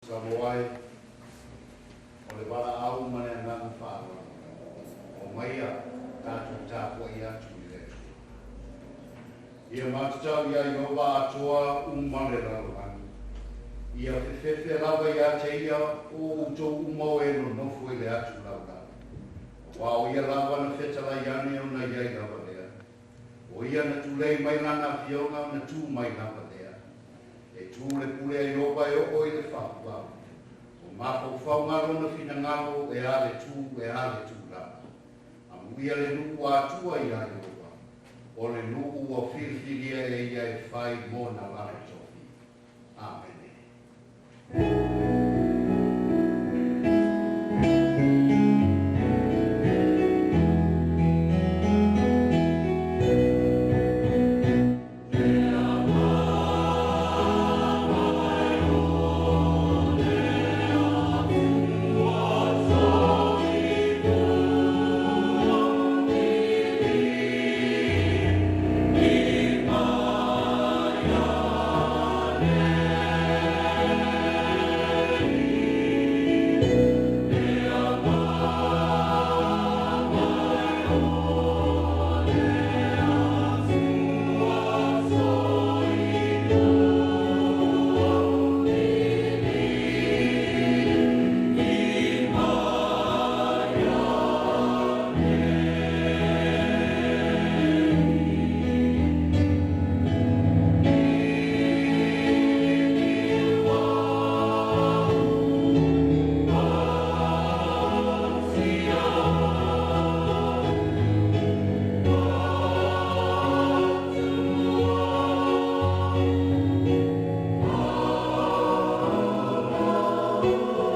Samoa e, o le valaau ma le agaga faaaloalo, omaia tatou tapuai atu i le Atua. Ia matatau iā Ieova atoa uma le lalolagi. Ia fefefe lava iā te Ia o outou uma o e nonofo i le atu laulala. Auā o Ia lava na fetalai ane ona i ai lava lea. O Ia na tulei mai Lana afioga ona tu mai lava lea. E tu le pule a Ieova e oo i le faavavau. O mafaufauga lona finagalo e a le tu e a le tu lava. Amuia le nuu atua iā Ieova, o le nuu ua filifilia e Ia e fai mona lana tofi. Amene.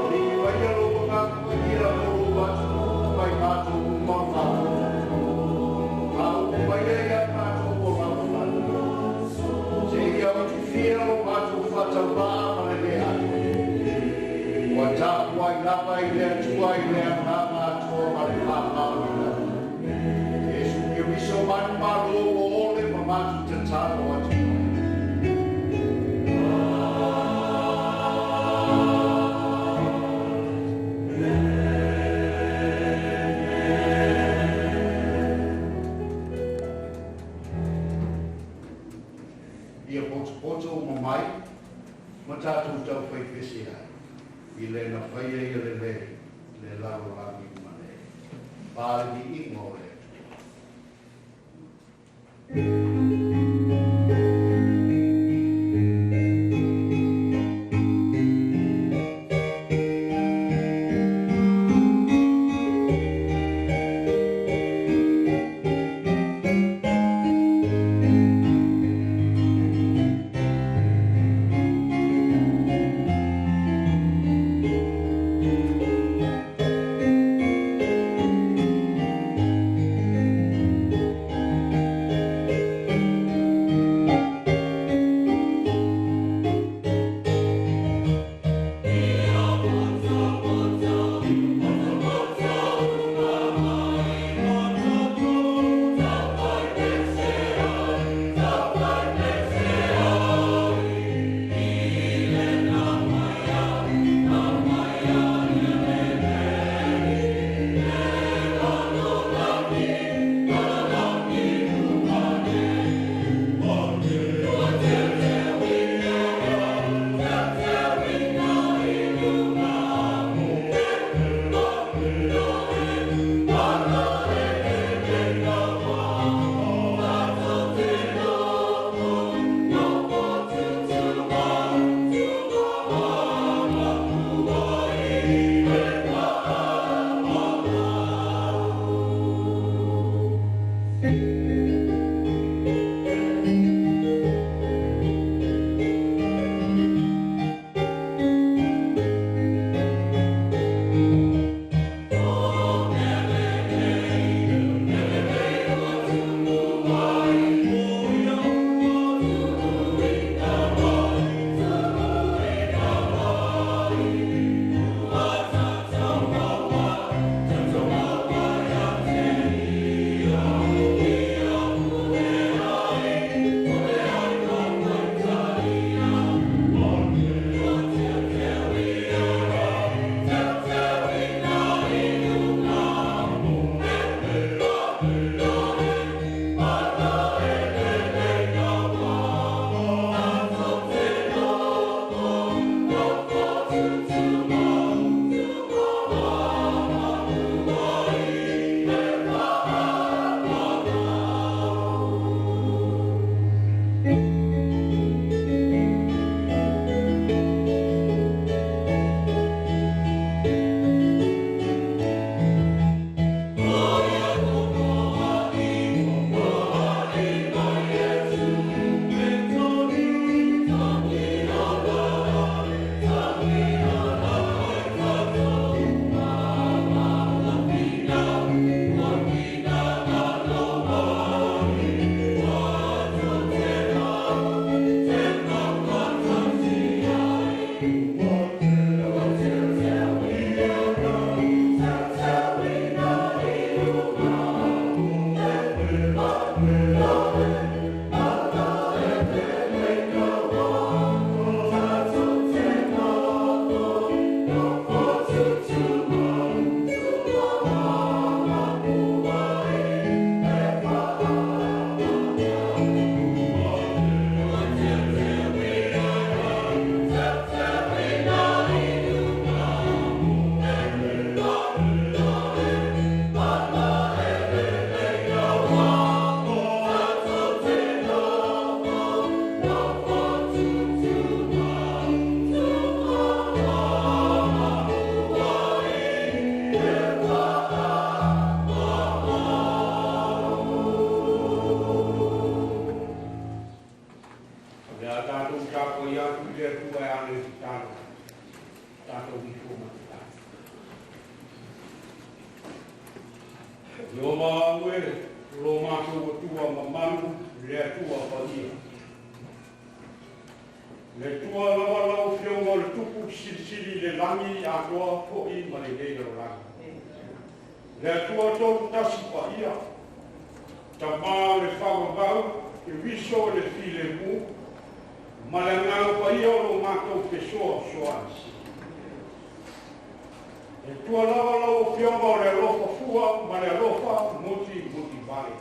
Liki maia lou Agaga Paia mo lou atunuu mai matou uma o matou tagata. Faauu maia ia matou o lau fanau. Seia utufia lo matou faatauvaa ma le lē atoatoa. Ua tapuai lava i le Atua i le agaga atoa ma le faamaoni lava. Iesu Keriso manumalo ua ole ma matou tatalo atu ai. Ia potopoto uma mai ma tatou taufaipese ai i le na faia ia lelei le lalolagi uma nei. Pa le viiga o le Atua. Le a tātou tāpoi atu i le Atua e ana i te talo, tātou ifo ma te talo. Ieova au e, lo matou Atua mamalu, le Atua paia. Le Atua lava lau Afioga o le Tupu silisili i le lagi atoa fo'i ma lenei lalolagi. Le Atua tolu tasi paia, Tamā o le faavavau, Keriso o le filemu, ma le Agaga Paia o lo matou fesoasoani. Le Atua lava lau Afioga o le alofa fua ma le alofa muti muti vale.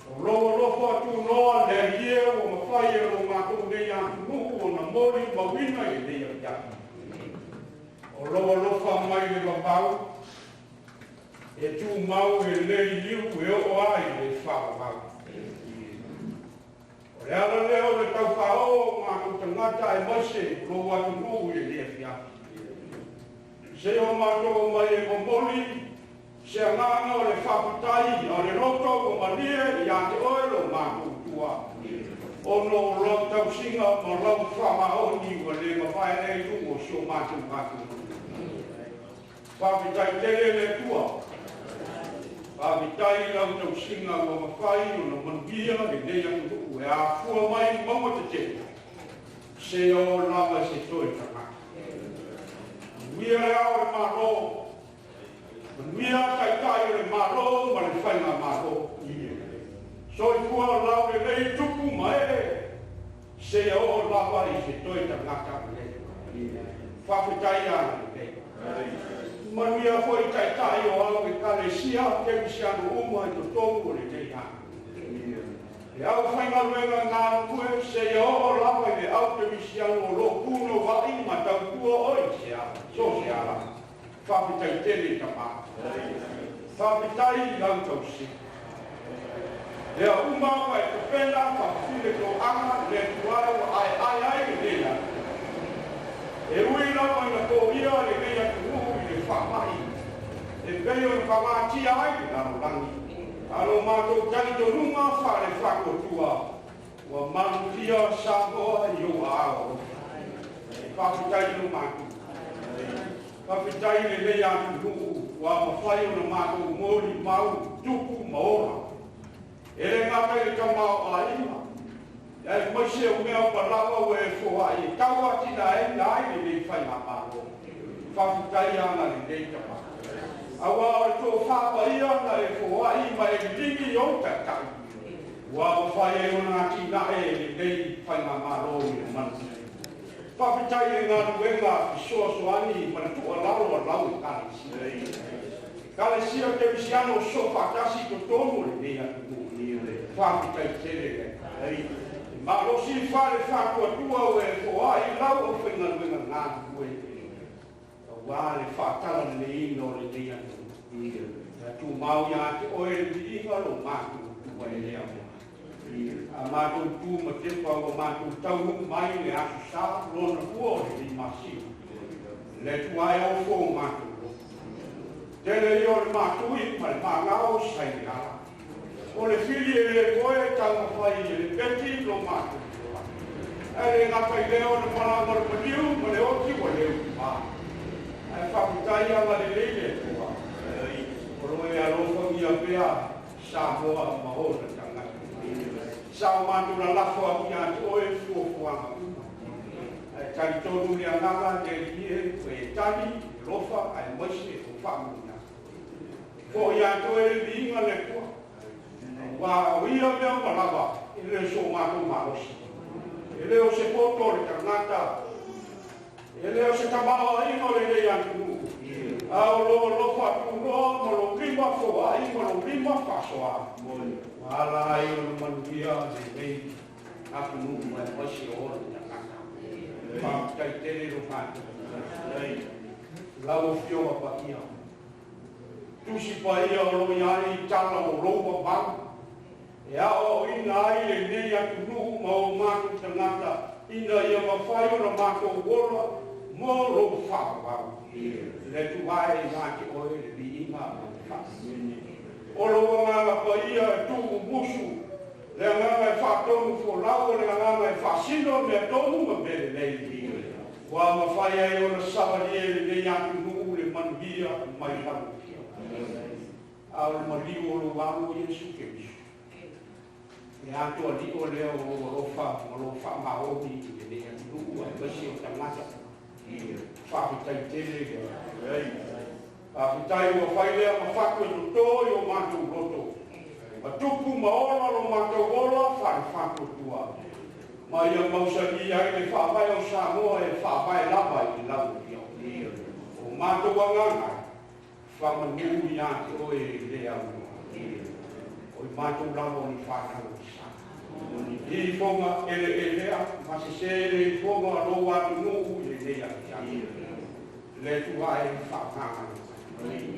O lou alofa tunoa le Alii e ua mafai e lo matou nei atunuu ona molimauina i lenei afiafi. O lou alofa mai le vavau, e tumau e le liliu e oo ai le faavavau. O le ala lea o le taufaao o matou tagata aemaise o lou atunuu i lenei afiafi. Se o matou mai e momoli se agaga o le faafetai a le loto ua malie ia te oe lo matou Atua. Ona o lau tausiga ma lau faamaoni ua le mavae ai i luga o si o matou atunuu. Faafetai tele le Atua. Faafetai i lau tausiga ua mafai ona manuia lenei atunuu e afua mai mauga tetele. Se o lava se toe tagata. Manuia le ao o le Malo, manuia taitai o le Malo ma le faigamalo. Soifua laulelei tupu ma ee, seia oo lava i se toe tagata lelei. Faafetai agalelei. Manuia foi taitai o au ekalesia kerisiano uma i totonu o lenei ago. Le aufaigaluega galulue seia oo lava i le au kerisiano o loo punouai ma tautua oe i se ala, so o se ala. Faafetai tele Tamā. Faafetai i lau tausiga. Lea uma ua e tapena faafafine toaga le Atua e ua aeae ai lenei atunuu. E ui lava ina poia lenei atunuu i le faamai e pei ona pagatia ai le lalolagi, a lo matou talitonuga faale-Faatuatua ua malutia Samoa i ou aao alofa. Faafetai i lo matou. Faafetai i lenei atunuu ua mafai ona matou molimau tupu ma ola. E le gata i le tamaoaiga, aemaise o mea uma lava ua e foai e tau atinaeina ai lenei faigamalo. Faafetai agalelei Tamā. Auā o le tofa paia na e foai ma e liligi i ou taitai, ua mafai ai ona atinae e lenei faigamalo i le manuia. Faafetai i le galuega fesoasoani ma le tuualalo a lau Ekalesia. Ekalesia Kerisiano soofaatasi i totonu o lenei atunuu. Faafetai tele le malosi faale-Faatuatua ua e foai i lau aufaigaluega galulue auā le faatalaleleiina o lenei atunuu. Ia tumau ia te oe le viiga lo matou Atua e le aoga. A matou tu ma tepa ua matou taunuu mai le aso Sa lona lua o lenei masina. Le Atua e ofo o matou loto. Tele ia o le matui ma le magao sa i le ala. O le fili e le toe taumafai e lepeti lo matou ola. Ae le gata i lea o le malaga o le maliu ma le oti ua le utuā. Ae faafetai agalelei le Atua. O lo e alofagia pea Samoa ma ona tagata. Sa o matou lalafo atu ia te oe fuafuaga uma. Ae talitonu le agaga le Alii e ua e tali i alofa aemaise o faamanuiaga. Fo'i ia te oe le viiga le Atua. Auā o ia mea uma lava e le o so matou malosi. E le o se poto o le tagata, e le o se tamaoaiga o lenei atunuu, a o lou alofa tunoa ma lou lima foai ma lou lima faasoa. Ua ala ai ona manuia lenei atunuu aemaise o ona tagata. Faafetai tele lo matou. Lau Afioga paia, Tusi Paia o lo o i ai tala o lou vavau, e aoaoina ai lenei atunuu ma o matou tagata ina ia mafai ona matou ola mo lou faavavau. Le Atua e ia te oe le viiga ma le faafetai. O lou Agaga Paia e tuumumusu Le agaga e faatonu folau o le agaga e faasino mea tonu ma mea lelei. Ua mafai ai ona savalia i lenei atunuu le manuia mai lau Afioga. A o le maliu o lou alo Iesu Keriso. Le atoa lio lea o lou alofa ma lou faamaoni i lenei atunuu aemaise o tagata. Faafetai tele i le Faafetai ua fai lea ma fatu e totō i o matou loto. Ma tupu ma ola lo matou ola faale-faatuatua. Ma ia mausali ai le faavae o Samoa e faavae lava i lau Afioga. O matou agaga, faamanu ia te oe le aunoa. O i matou lava o ni fanau o sa. I ifoga eleelea, ma sese le ifoga lou atunuu i lenei afiafi. Le Atua e faamagalo mai.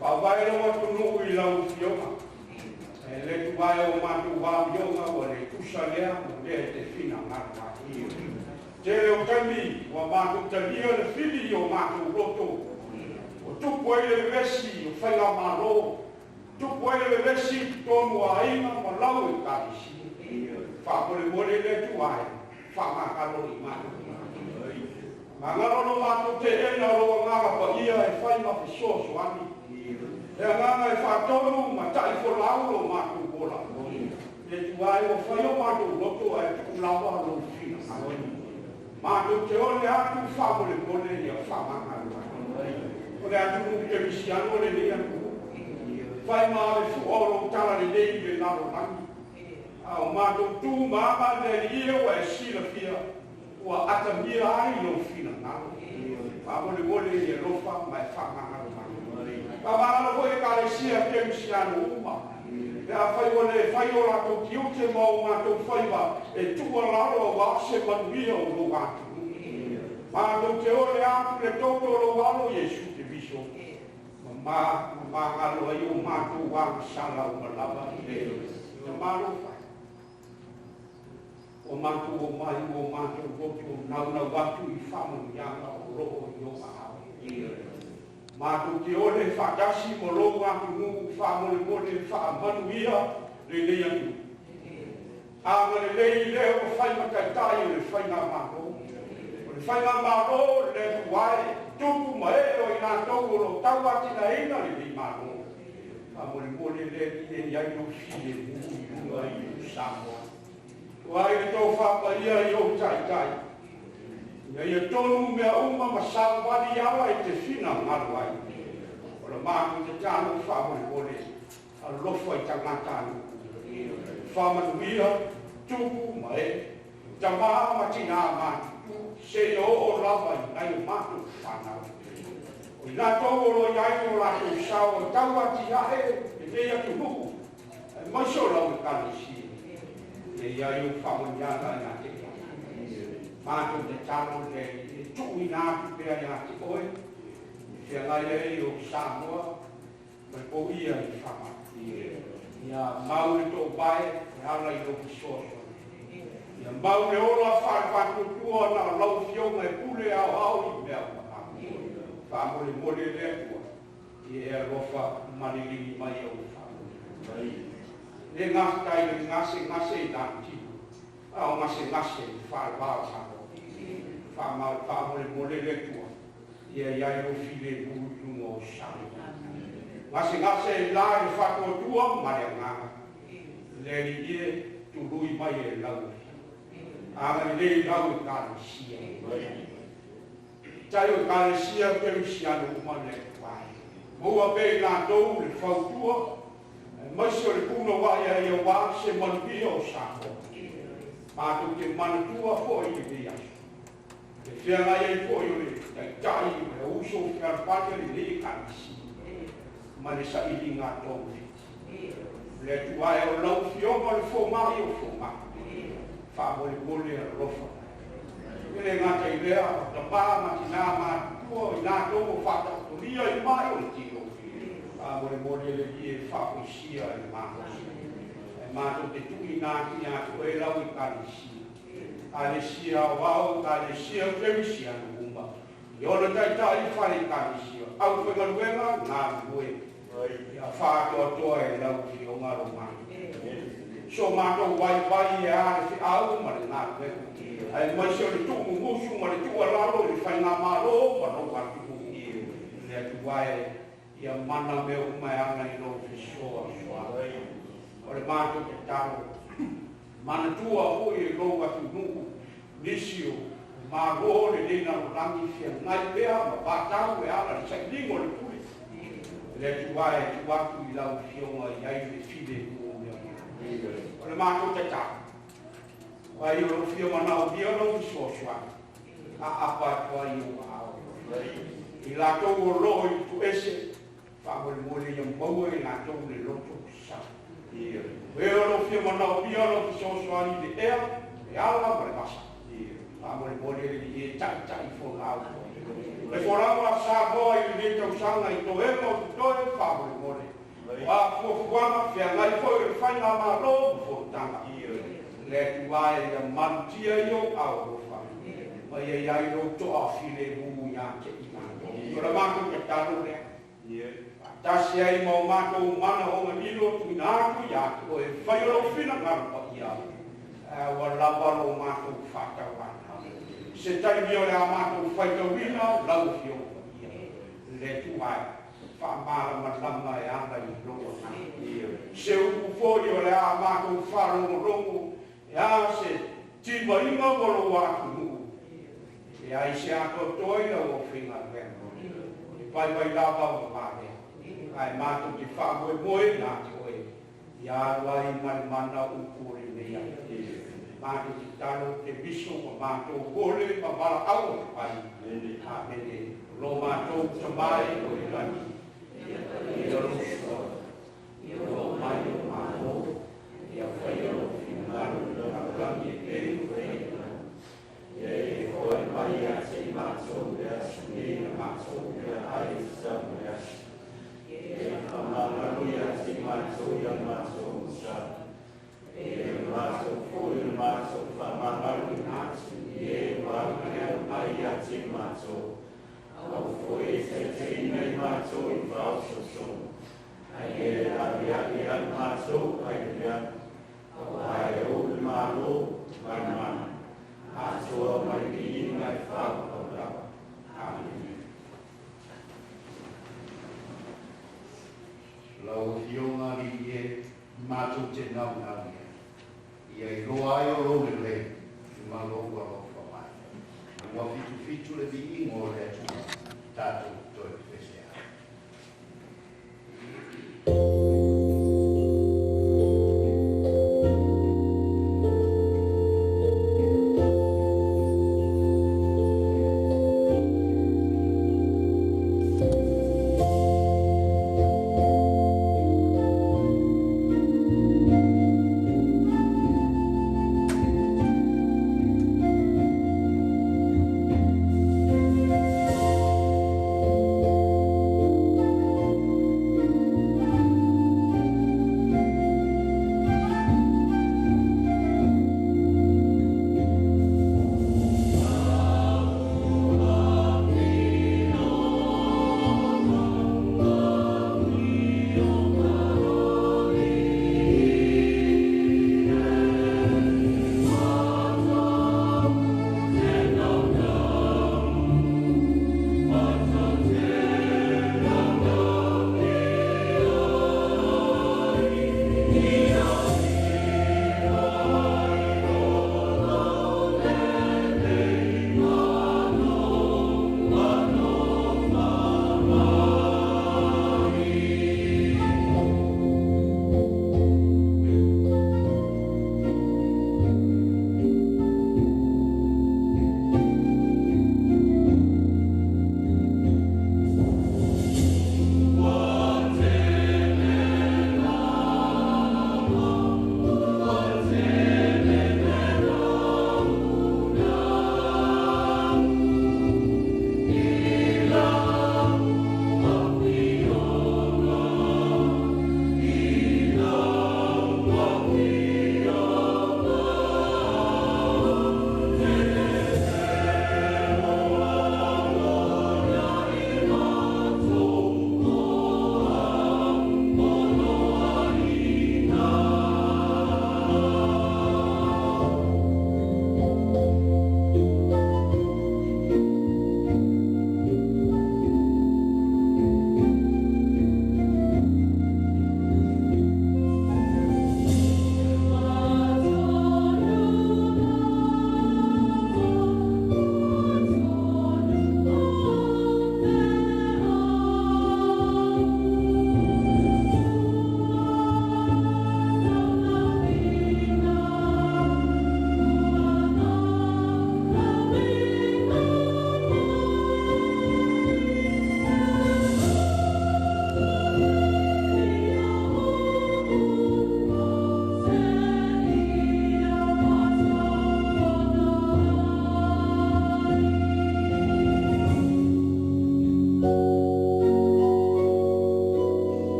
Faavae lou atunuu i lau Afioga. E le Atua e o matou amioga ua le tusa lea ma mea e te finagalo ai. Tele o taimi ua matou talia le fili i o matou loto. O tupu ai le vevesi o faigamalo, tupu ai le vevesi i totonu o aiga ma lau Ekalesia. Faamolemole le Atua e faamagalo i matou. Magalo lo matou teena o lou agaga paia e fai ma fesoasoani. Le agaga e faatonu ma ta'ifolau lo matou ola. Le Atua e ua fai o matou loto ae tuu lava lou finagalo. Matou te ole atu faamolemole ia faamagalo ai. O le atunuu kerisiano lenei atunuu. Fai ma ave fua o lou talalelei i le lalolagi. A o matou tu ma aga le Alii ua e silafia ua atamia ai lou finagalo. Faamolemole i alofa ma e faamagalo mai. Faamagalo foi Ekalesia kerisiano uma. Pe afai ua le fai o latou tiute ma o matou faiva e tuualalo auā se manuia o lou atunuu. Matou te ole atu le toto o lou alo Iesu Keriso. Ma mamagalo ai o matou agasala uma lava i le malo fai. O matou o mai o matou loto naunau atu i faamanuiaga o loo i o aao. Matou te ole faatasi ma lou atunuu faamolemole faamanuia lenei atunuu. Agalelei lea ua fai ma taitai o le faigamalo. O le faigamalo le Atua e tupu ma ee o i latou o loo tauatinaeina lenei malo. Faamolemole le Alii e i ai lou filemu i luga i Samoa. Ua ai le tofapaia i ou taitai. Ina ia tonu mea uma ma savavali ala e te finagalo ai. O le matou tatalo faamolemole alofa i tagata nuu. Faamanuia, tupu ma ee, tamā ma tinā matutu, seia oo lava i nai o matou fanau. O i latou o lo i ai o latou sao e tauatiae lenei atunuu, aemaise o lau Ekalesia. Ia i ai ou faamanuiaga ia te ia. Matou tatalo le e tuuina atu pea ia te oe, e feagai ai o Samoa ma le poia i faamai. Ia mau le toovae e ala i lou fesoasoani. Ia mau le ola faale-faatuatua na o lau Afioga e pule aoao i mea uma. Faamolemole le Atua, ia e alofa maliligi mai au faamolemole. Le gafetai le gasegase i lanitino, a o gasegase i faalevao Samoa. Faamolemole le Atua, ia i ai lou filemu i luga o Samoa. Gasegase i la i le faatuatua ma le agaga. Le Alii e tului mai e lau Afioga. Agalelei lau Ekalesia. Tai o Ekalesia kerisiano uma le Atua e. Maua pea i latou le fautua, aemaise o le punouai ai auā se manuia o Samoa. Matou te manatua foi i lenei aso. Le feagai ai foi o le taitai o le uso fealofani a lenei Ekalesia. Ma le sailiga togafiti. Le Atua e o lau Afioga o le fomai o fomai. Faamolemole alofa. E le gata i lea, o tamā ma tinā matutua o i latou o faataotolia i mai o le tino. Faamolemole le Alii e faafoisia e le malosi. Ae matou te tuuina atu ia te oe lau Ekalesia. Ekalesia aoao, Ekalesia kerisiano uma. I ona taitai fale Ekalesia, aufaigaluega galulue. Ia faatoatoa e lau Afioga lo matou. So mātou wai wai e a le whiau ma le galuega. Aemaise o le tuumumusu ma le tuualalo i le faigamālō ma lou atunuu. Le Atua e, ia mana mea uma e ala i lou fesoasoani. O le matou tatalo, manatua foi e lou atunuu nisi o malo lenei lalolagi feagai pea ma vatau e ala le sailiga o le pule. Le Atua e tuu atu i lau Afioga i ai le filemu o mea uma. O le matou tatalo, ai o lou fia manaomia lou fesoasoani, aapa atu ai i ou aao. I latou o loo i tuese, faamolemole ia maua i latou le loto sa. E o lou fia manaomia lou fesoasoani i le ea, le ala ma le vasa. Faamolemole le e taʻitaʻi folau. Le folauga a Samoa i lenei tausaga i toega o totoe faamolemole. O a fuafuaga feagai foi o le faigamālō ma fonotaga. Le Atua e ia malutia i ou ao alofa. Ma ia iai lou toafilemu iā te i latou. O le matou tatalo lea. Faatasi ai ma o matou manaoga lilo tuuina atu iā te oe e fai o lou finagalo paia. Ae ua lava lo matou faatauana. Se taimi o le a matou faitauina lau Afioga paia. Le Atua e, faamalamalama e ala i lou Agaga. Se upu foi o le a matou faalogologo e a se timaiga mo lou atunuu. E leai se atoatoa i lau aufaigaluega. E vaivai lava ma valea. Ae matou te faamoemoe iā te oe ia alu ai ma le mana upu o lenei aso. Matou te tatalo te miso ma matou ole ma valaau atu ai. Amene. O lo matou Tama e o i le lagi, ia paia lou suafa, ia oo mai lou Malo, ia faia lou finagalo i le lalolagi e pei ona i le lagi. Ia e foai mai ia te i matou le aso nei na matou meaai e tatau mo le aso. Ia faamagalo ia te i matou i a matou sa. E na matou foi na matou faamagaloina atu i e ua agaleau mai ia te i matou. Aua foi e taitaiina i matou i faaosoosoga, ae ia laveai ia i matou ai le leaga, auā e ou le Malo ma le mana, atoa ma le viiga e faavavau lava. Amene. Lau Afioga alii e, matou te naunau i ai, ia iloa ai o lou lelei ma lou alofa mai. Ua 77 le viiga o le Atua, tatou toe pepese ai.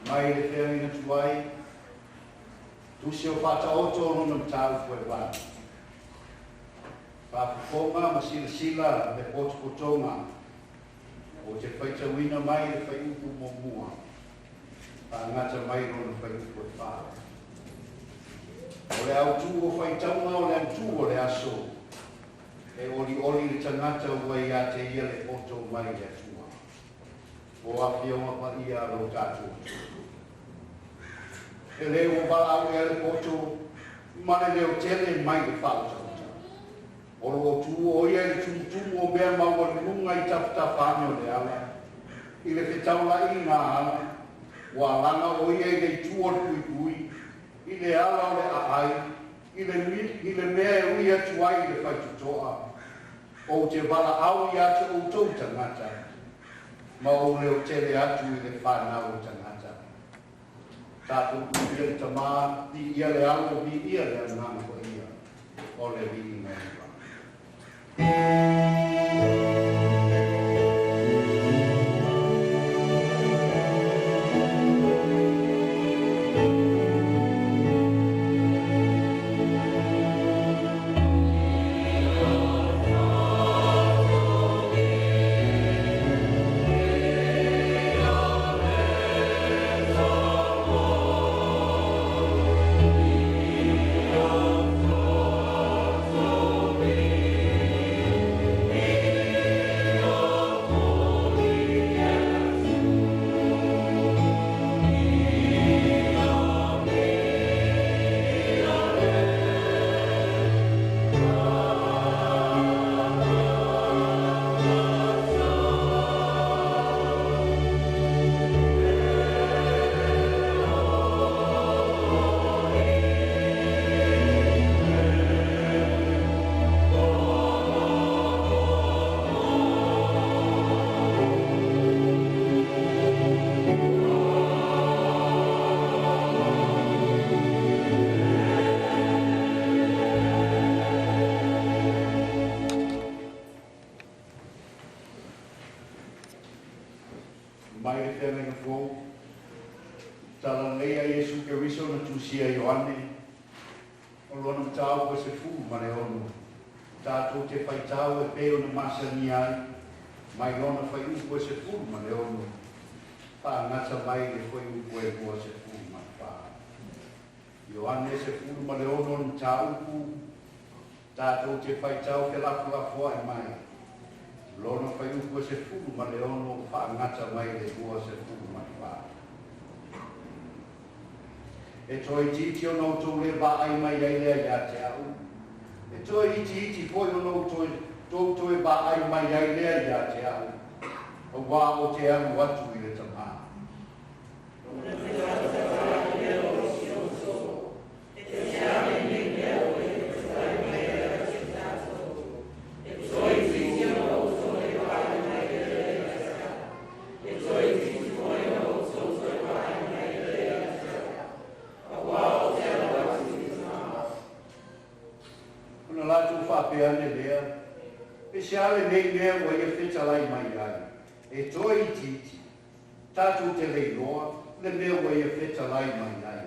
Mai le feagaiga tuai, tusi o Faataoto o lona mataupu e 8. Faafofoga ma silasila le potopotoga o te faitauina mai le fuaiupu muamua, faagata mai lona fuaiupu e 4. O le autū o faitauga o le autū o le aso, e olioli le tagata ua ia te ia le poto mai le Atua. O afioga paia a lo tatou Atua. E le ua valaau ea le poto ma le leo tele mai le faautauta. O lo o tu o ia i le tumutumu o mea maualuluga i tafatafa ane o le ala, i le fetaulaiga ala, ua alaga o ia i le itu o le puipui, i le ala o le aai, i le mea e ui atu ai i le faitotoa. Ou te valaau ia te outou tagata, ma ou leo tele atu i le whanau o tagata. Tātou viia le Tamā, viia le Alo, viia le Agaga Paia, o le viiga i lagi. Mai le feagaiga fou, talalelei a Iesu Keriso na tusia e Ioane, o lona mataupu e 16, tātou te faitau e pei ona masani ai, mai lona fuaiupu e 16, faagata mai le fuaiupu e 24. Ioane 16 le mataupu, tātou te faitau felafolafoai mai, lona fuaiupu e 16, faagata mai le 24. E toe itiiti ona outou le vaai mai ai lea ia te au. E toe itiiti foi ona outou toe vaai mai ai lea ia te au. Auā ou te alu atu i le Tamā. Ona fetaulai lea o isi o outou, e se a lenei mea ua ia fetalai mai ai ia te tatou, e toe itiiti ona outou le vaai mai ai lea ia te au, e toe itiiti foi ona outou toe vaai mai ai lea ia te au, auā ou te alu atu i le Tamā. Ona latou faapea ane lea, pe se a lenei mea ua ia fetalai mai ai, e toe itiiti, tatou te le iloa le mea ua ia fetalai mai ai.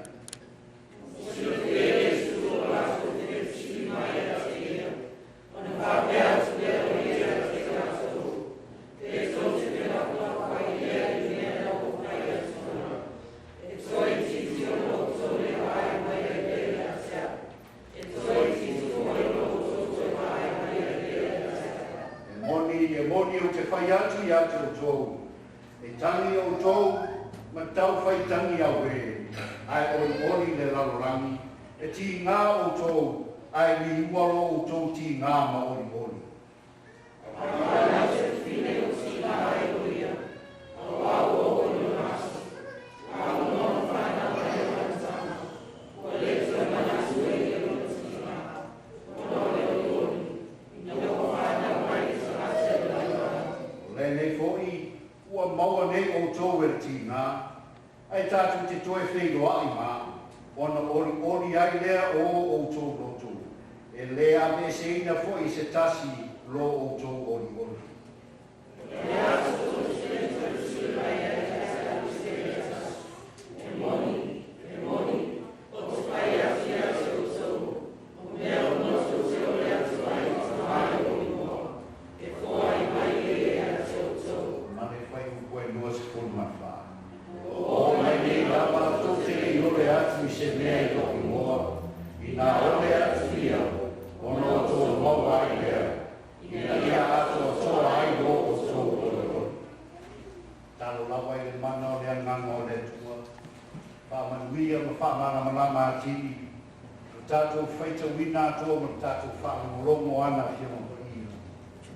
Ua silafia e Iesu lo latou fefesili mai ia te ia, ona faapea atu lea o ia ia te latou, Pe tou te felafolafoai ea i le mea na ou fai atu ai, e toe itiiti ona outou le vaai mai ai lea ia te au, e toe itiiti foi ona outou toe vaai mai ai lea ia te au. E moni, e moni ou te fai atu ia te outou, e tagi outou ma taufai tagi auē, ae olioli le lalolagi, e tigā outou, ae liua lo outou tigā ma olioli. Auā le fafine ua tiga ai o ia, auā ua oo i lona aso, a ua ona fanau mai lana tama, ua le toe manatu e ia lona tiga, ona o le olioli, ina ua fanau mai le tagata i le lalolagi. O lenei foi ua maua nei outou e le tigā, ae tatou te toe feiloai ma, ona olioli ai lea o outou loto, e le aveeseina foi e se tasi lo outou olioli. O le aso tou te le toe fesili mai ai ia te au i se mea e tasi, Tatalo lava i le mana o le Agaga o le Atua, faamanuia ma faamalamalama atili lo tatou faitauina atoa ma le tatou faalogologo ana Afioga Paia,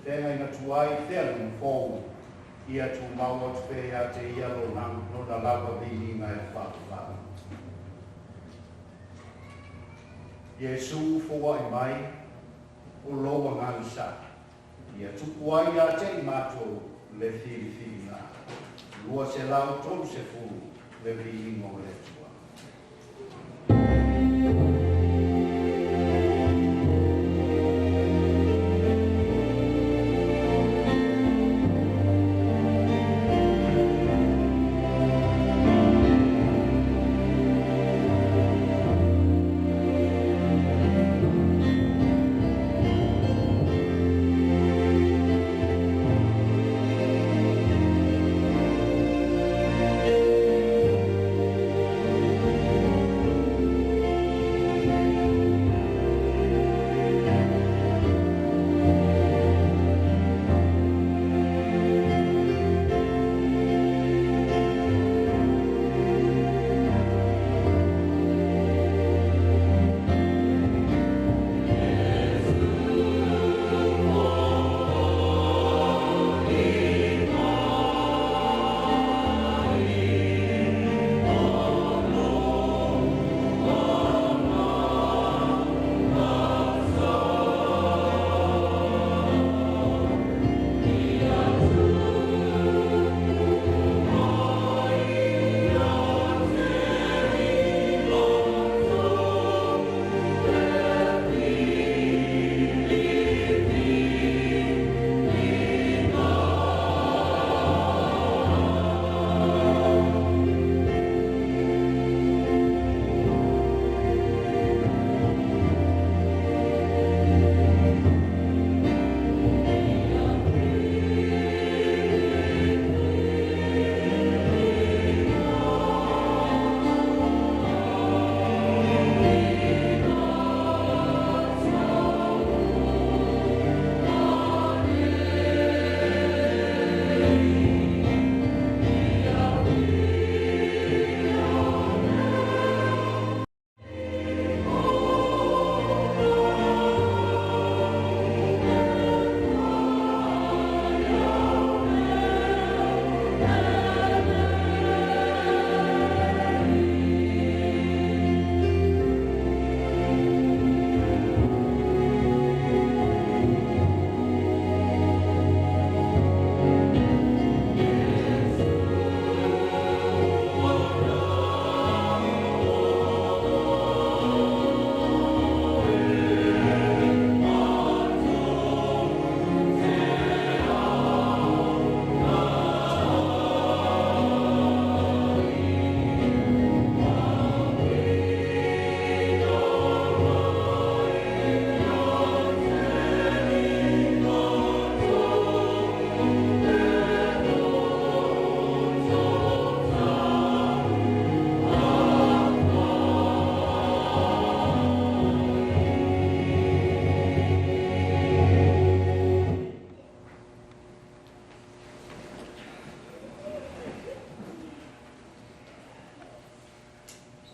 feagaiga tuai, feagaiga fou, ia tumau atu pea ia te Ia Lona lava viiga e faavavau. Iesu foai mai, o lou agaga sa, ia tupu ai ia te i matou le filifiliga. 230 le viiga o le Atua.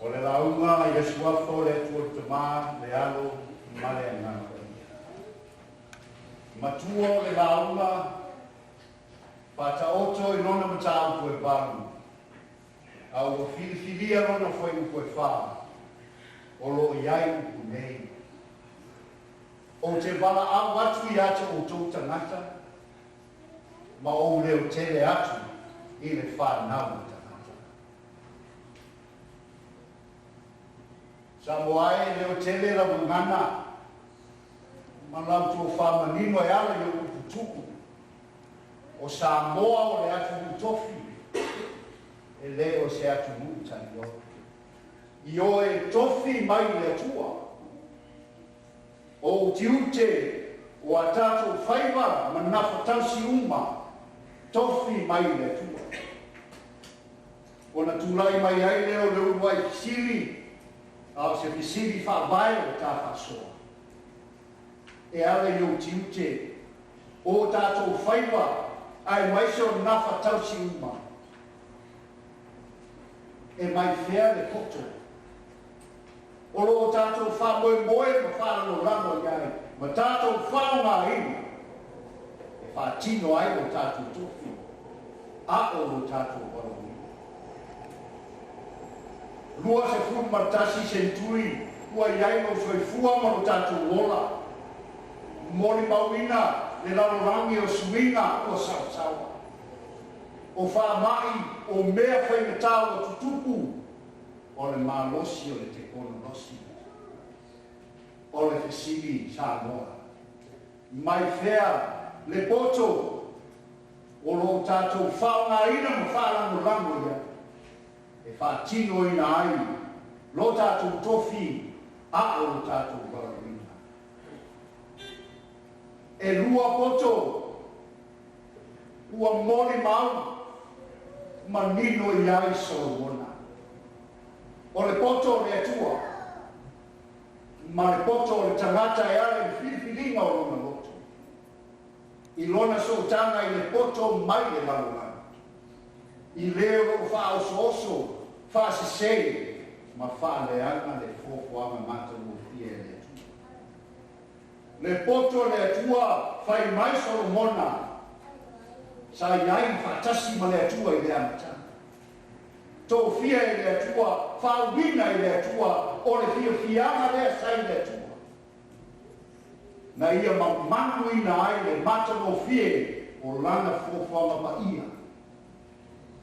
O le lauga i le suafa o le Atua le Tama, le Alo ma le Agaga Paia. Matua o le lauga, faataoto i lona mataupu e 8, a ua filifilia lona fuaiupu e 4, o loo i ai upu nei. Ou te valaau atu ia te outou tagata, ma ou leo tele atu i le whanau tagata. Sa moa e leo tele la gagana, ma lau tō whamanino e ala i o upu tuku, o Samoa o le atunuu tofi, e le o se atunuu talioa. I o e tofi mai le Atua, o utiute o a tātou faiva ma nafatausi uma, tofi mai le Atua. O na tūlai mai ai leo le uluai fisili, a o se fisili whaavae o tā whasoa. E ala i o tiute, o tātou faiva, ai maise o nafatausi uma, E mai fea le poto o lo o tatou faamoemoe ma faalagolago i ai ma tatou faaaogaina e faatino ai lo tatou tofi a o lo tatou valaauina? 21 senturi ua i ai lou soifua ma lo tatou ola, molimauina le lalolagi o suiga ua saosaoa, o faamai, o mea faigata ua tutupu, o le malosi o le tekonolosi. O le fesili Samoa, mai fea le poto o lo o tatou faaaogaina ma faalagolago i ai e faatinoina ai lo tatou tofi a o lo tatou valaauina? E lua poto ua molimau manino i ai Solomona, o le poto o le Atua ma le poto o le tagata e ala i le filifiliga o lona loto, i lona sootaga i le poto mai le lalolagi, i le o lo o faaosooso, faasese ma faaleaga le fuafuaga matagofie a le Atua. Le poto o le Atua, fai mai Solomona, sa i ai faatasi ma le Atua i le amataga. Tofia e le Atua, faauuina e le Atua, o le fiafiaga lea sa i le Atua, na ia mamaluina ai le matagofie o lana fuafuaga paia,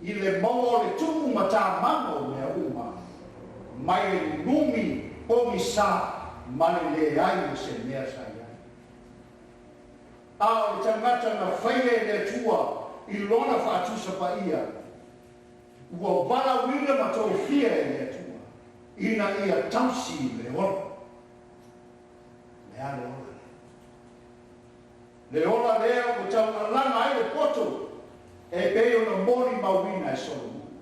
i le maua o le tupu ma tamaga o mea uma, mai le nunumi pogisa ma le leai o se mea sa i ai. A o le tagata na faia e le Atua i lona faatusa paia, ua valaauina ma tofia e le Atua ina ia tausi le ola. Le a le ola lea? Le ola lea ua taualaga ai le poto e pei ona molimauina e Solomona.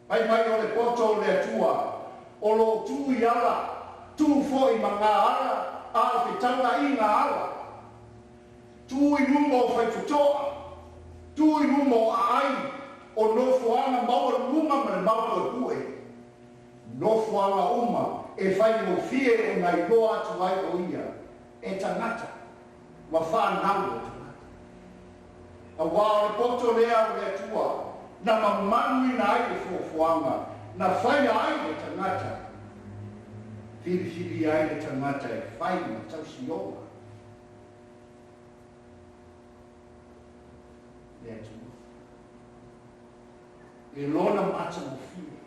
Fai mai o le poto o le Atua o lo o tu i ala, tu foi ma ngā ala, a o fetaulaiga ala. Tu i luma o faitotoa, tu i luma o aai, o nofoaga maualuluga ma le maupuepue, nofoaga uma e faigofie ona iloa atu ai o ia e tagata ma fanau o tagata. Auā o le poto lea o le Atua na mamaluina ai le fuafuaga na faia ai le tagata, filifilia ai le tagata e fai ma tausi ola le Atua i lona matagofie.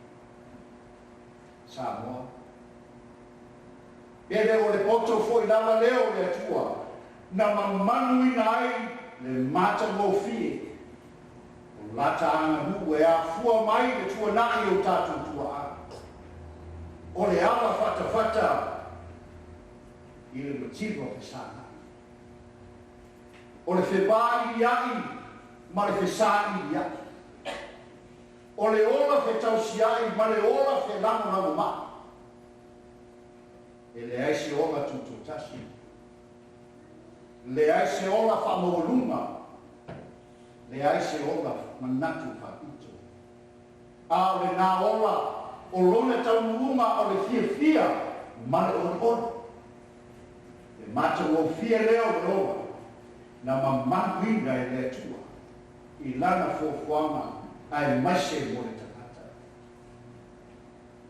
Samoa, pe le o le poto foi lava lea o le Atua na mamaluina ai le matagofie o lata aganuu e afua mai le tuanai o tatou tuaa, o le ava fatafata i le mativa fesagai, o le fevailia'i ma le fesailia'i, o le ola fetausia'i ma le ola felagolagomai? E leai se ola tutotasi, leai se ola faamaualuga, leai se ola manatu faapito, a o lenā ola o lona taunuuga o le fiafia ma le olioli. Le matagofie lea o le ola na mamaluina e le Atua i lana fuafuaga aemaise mo le tagata.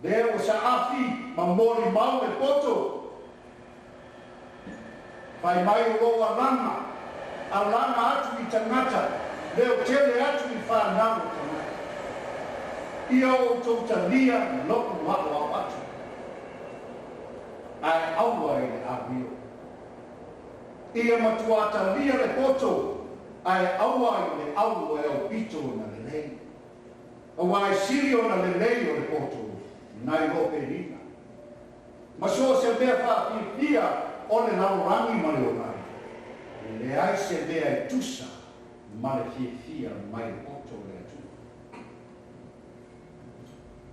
Lea ua saafi ma molimau le poto, fai mai o lou alaga, alaga atu i tagata, leotele atu i fanau o tagata. Ia outou talia lo'u aoao atu, ae aua i le amio. Ia matuā talia le poto, ae aua i le au e aupito na lelei. Auā e sili ona lelei o le poto nai lo penina ma so o se mea faafiafia o le lalolagi ma le olagi. E leai se mea e tusa ma le fiafia mai le poto o le Atua.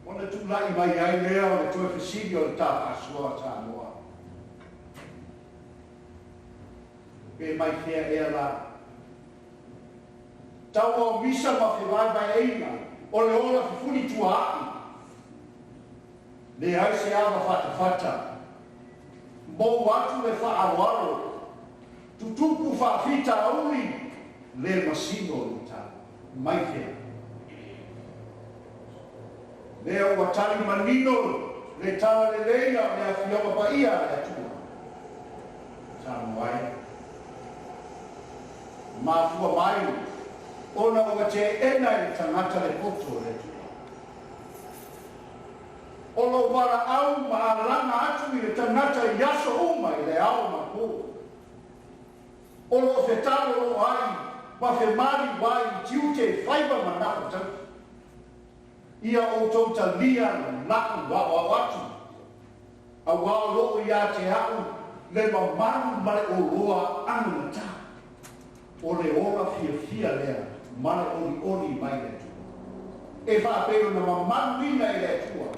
Ona tula'i mai ai lea o le toe fesili o le tafaasoa Samoa, pe mai fea ea la taua o misa ma fevaevaeaiga O le ola fefulituaai, leai se ava fatafata, mou atu le faaaloalo, tutupu faafitauli, le masino luitau. Mai fea? Lea ua tali manino le talalelei a o le Afioga Paia a le Atua. Samoa e. Mafua mai ona ua teena e le tagata le poto o le Atua. O lou valaau ma alaga atu i le tagata i aso uma i le ao ma po. O lo o fetalolo ai ma femaliu ai i tiute e faiva ma nafa tausi. Ia outou talia la'u aoao atu, auā o lo'o iā te a'u le mamalu ma le oloa agatā o le ola fiafia lea ma le olioli mai le Atua. E faapei ona mamaluina e le Atua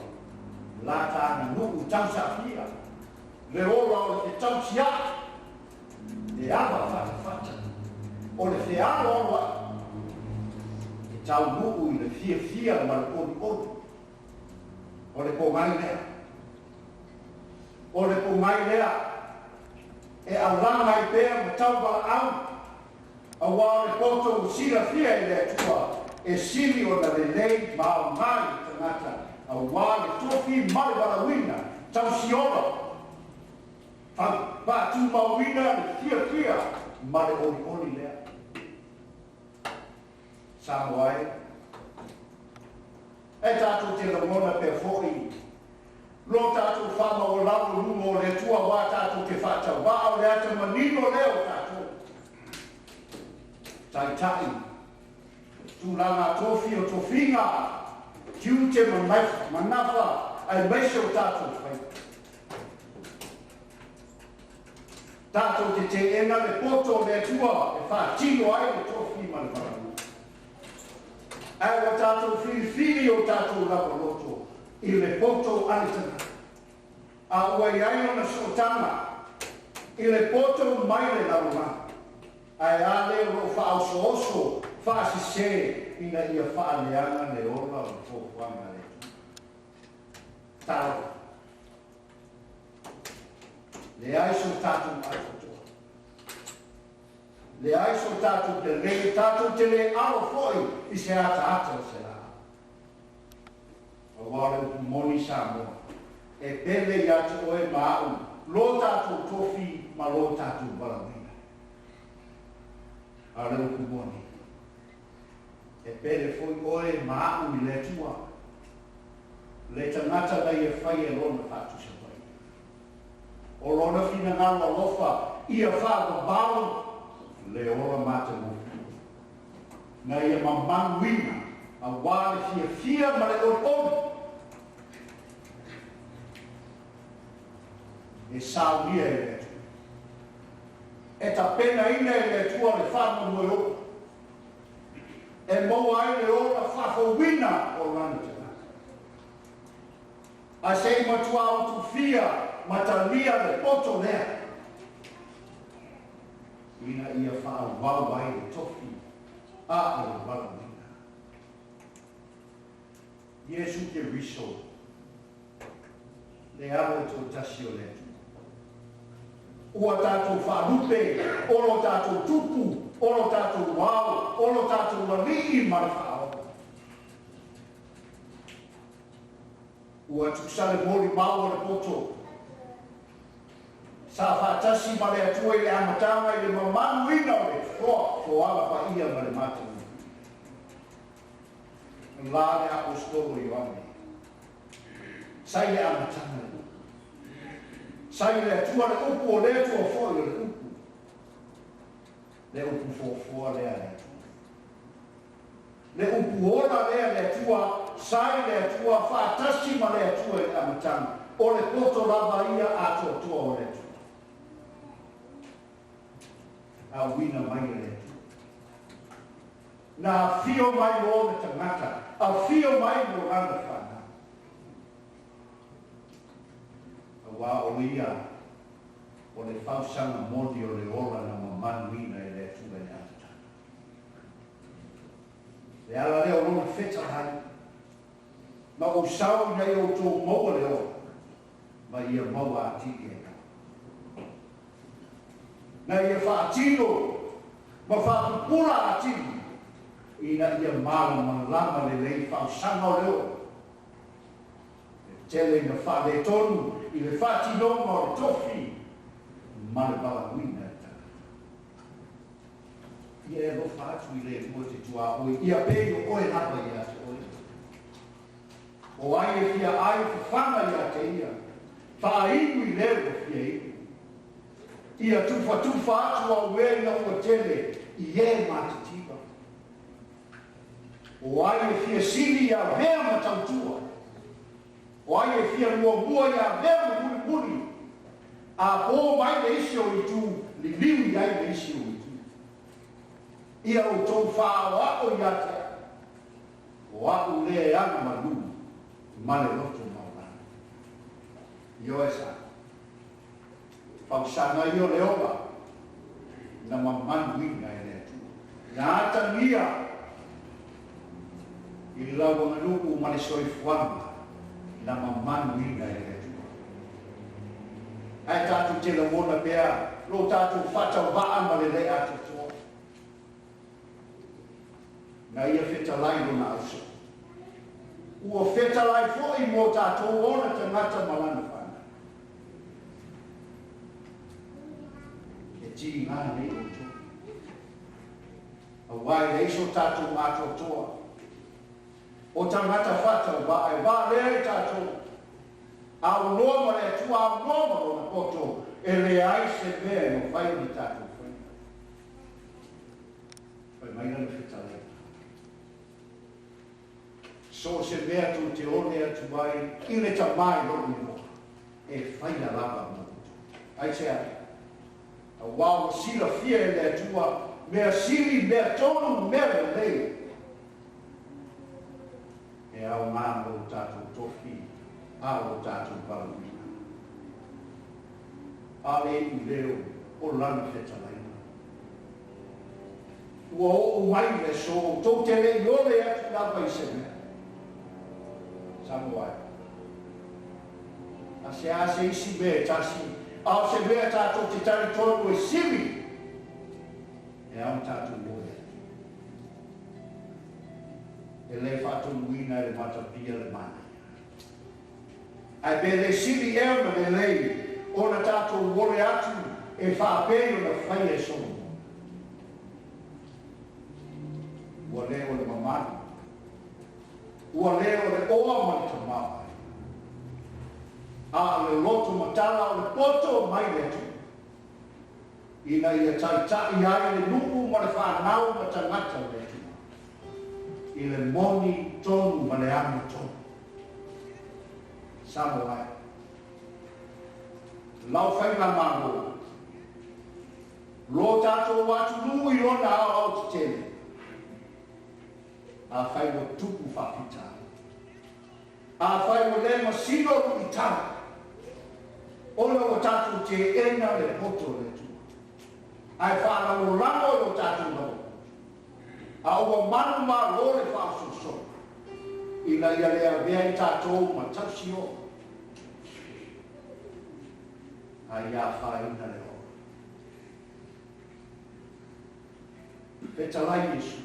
la ta aganuu tausaafia le ola o le fetausia'i, le ava fatafata o le fealoaloa'i e taunuu i le fiafia ma le olioli. O le pogai lea. O le pogai lea e alaga ai pea ma tauvalaau, auā o le poto ua silafia e le Atua e sili ona lelei ma aoga i le tagata, auā le tofi ma le valaauina tausiola, faatumauina le fiafia ma le olioli lea. Samoa e. E tatou te lagona pea foi lo tatou faamaualalo i luma o le Atua auā tatou te faatauvaa o le ata manino lea o tatou. Taitai, tulaga tofi o tofiga, tiute ma nafa aemaise o tatou faiva. Tatou te teena le poto o le Atua e faatino ai le tofi ma le valaauina. Ae ua tatou filifili o tatou lava loto i le poto a le tagata, a ua i ai ona sootaga i le poto mai le lalolagi, ae a lea o lo o faaosooso faasese ina ia faaleaga le ola o le fuafuaga a le Atua. Talofa. Leai so tatou atoatoa. Leai so tatou lelei, tatou te le alo foi i se ataata o se laau. Auā o le upu moni Samoa, e pele iā te oe ma a'u lo tatou tofi ma lo tatou valaauina. A o le upu moni, e pele foi oe ma a'u i le Atua, le tagata na ia faia lona faatusa paia. O lona finagalo alofa ia faavavau le ola matagofie, na ia mamaluina auā le fiafia ma le olioli e saunia e le Atua. E tapenaina e le Atua le faamoemoe ola e maua ai le ola faafouina o lana tagata. Ae se i matuā utufia ma talia le poto lea ina ia faaauau ai le tofi a o le valaauina. Iesu Keriso, le Alo e toatasi o le Atua. Ua tatou faalupe, o lo tatou Tupu, o lo tatou Ao, o lo tatou Alii ma le Faaola. Ua tusa le molimau a le poto sa faatasi ma le Atua i le amataga i le mamaluina o le foaga paia ma le matagofie. La le Aposetolo Ioane, sa i le amataga le Upu. Sa i le Atua le Upu, o le Atua foi o le Upu. Le Upu foafoa lea a le Atua. Le Upu ola lea a le Atua, sa i le Atua, faatasi ma le Atua i le amataga. O le poto lava ia atoatoa o le Atua. Auina mai e le Atua. Na afio mai mo le tagata, afio mai mo lana fanau. Auā o ia o le fausaga moni o le ola na mamaluina e le Atua i le amataga. Le ala lea o Lona fetalai, ma ou sao ina ia outou maua le ola, ma ia maua atili ai lava. Na ia faatino ma faapupula atili ina ia malamalama lelei faaosaga o le ola. E tele ina faaletonu i le faatinoga o le tofi ma le valaauina e le tagata. Ia e alofa atu i le Atua te tuaoi, ia pei o oe lava ia te oe. O ai e fia ai fafaga ia te ia, faainu i le ua fia inu. Ia tufatufa atu au mea ina ua tele i e matitiva. O ai e fia sili ia avea ma tautua? O ai e fia muamua ia avea ma mulimuli? A po mai le isi o itu, liliu i ai le isi o itu. Ia outou faaoao ia te au, o a'u lea e alu malū ma le loto maualalo. Ioe sa. Fausaga ia o le ola na mamaluina e le Atua. Na atagia i le lauaganuu ma le soifuaga na mamaluina e le Atua. Ae tatou te lagona pea lo tatou faatauvaa ma le le atoatoa. Na ia fetalai lona auso. Ua fetalai foi mo tatou ona tagata ma lana fanau. E tiga nei outou. Auā e leai so tatou atoatoa. O tagata faatauvaa e valea i tatou. Aunoa ma le Atua, aunoa ma Lona poto, e leai se mea e mafai ona tatou faia. Fai mai lana fetalaiga. So o se mea tou te one atu ai i le Tama i lou igoa, e faia lava mo outou. Aisea? Auā ua silafia e le Atua mea sili, mea tonu, mea lelei e aoga mo lo tatou tofi a lo tatou valaauina. A le iuleo o Lana fetalaiga. Ua oo mai le aso, tou te le i ole atu lava i se mea. Samoa e. A se a se isi mea e tasi, a o se mea tatou te talitonu e sili, e ao ona tatou ole atu. E le faatonuina e le matapia le manaia. Ae pe le sili ea ona lelei ona tatou ole atu e faapei ona faia e Solomona? Ua le o le mamalu, ua le o le oa ma le tamaoaiga, a o le loto matala o le poto mai le Atua, ina ia taitai ai le nuu ma le fanau ma tagata o le Atua i le moni tonu ma le amiotonu. Samoa e. Lau Faigamalo, lo tatou atunuu i lona aoao tetele, afai ua tupu faafitauli, afai ua le masino luitau, ona ua tatou teena le poto o le Atua, ae faalagolago i lo tatou lava poto, a ua manumalo le faaosoosooga, ina ia le avea i tatou ma tausi oo, a ia afaina le ola. Fetalai Iesu,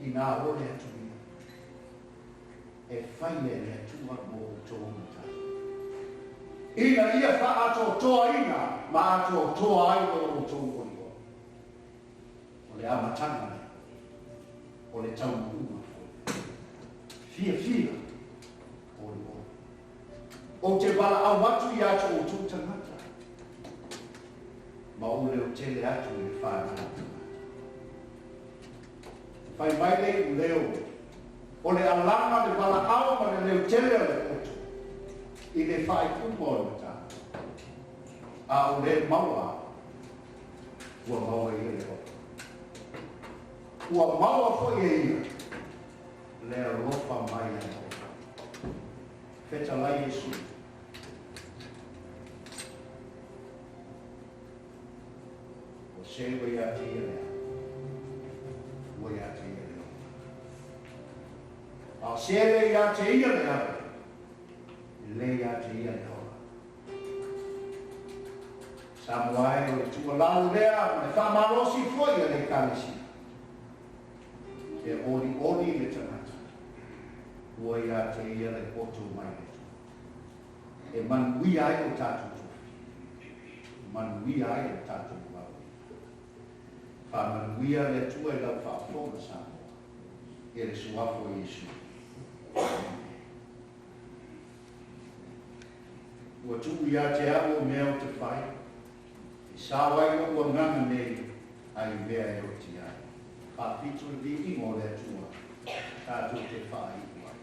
inā ole atu ia, e faia e le Atua mo outou ma tatou, ina ia faaatoatoaina ma atoatoa ai lo outou olioli. O le amataga lea, o le taunuuga foi lea. Fiafia olioli. Ou te valaau atu ia te outou tagata, ma ou leotele atu i le fanau o tagata. Fai mai le iuleo, o le alaga le valaau ma le leotele o le poto i le faaiuga o le mataupu, a o le maua ua maua e ia le ola. Ua maua foi e ia le alofa mai a Iehofa. Fetalai Iesu. Ua seua ia te ia le ao. Ua A o se le ia te ia le ave, e le ia te ia le ola. Samoa e o le tuualalo lea ma le faamalosi foi a le Ekalesia. E olioli le tagata, ua ia te ia le poto mai le Atua. E manuia ai o tatou tofi, manuia ai o tatou valaauina. Faamanuia le Atua i lau faafofoga Samoa, i le suafa o Iesu. Amene. Ua tuu ia te au o mea ou te fai, e sao ai lou agaga nei ai mea e oti ai. 7 le viiga o le Atua, tatou te faaiu ai.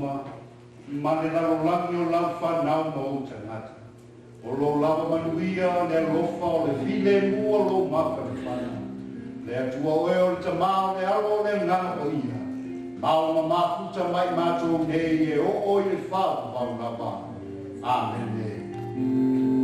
uma ma le lalolagi o lau fanau ma ou tagata. O lou lava manuia, le alofa o le filemu o lou mafanafana. Le Atua o oe o le Tamā, o le Alo, o le Agaga Paia, ma ona mafuta ma i matou nei e oo i le faavavau lava. Amene.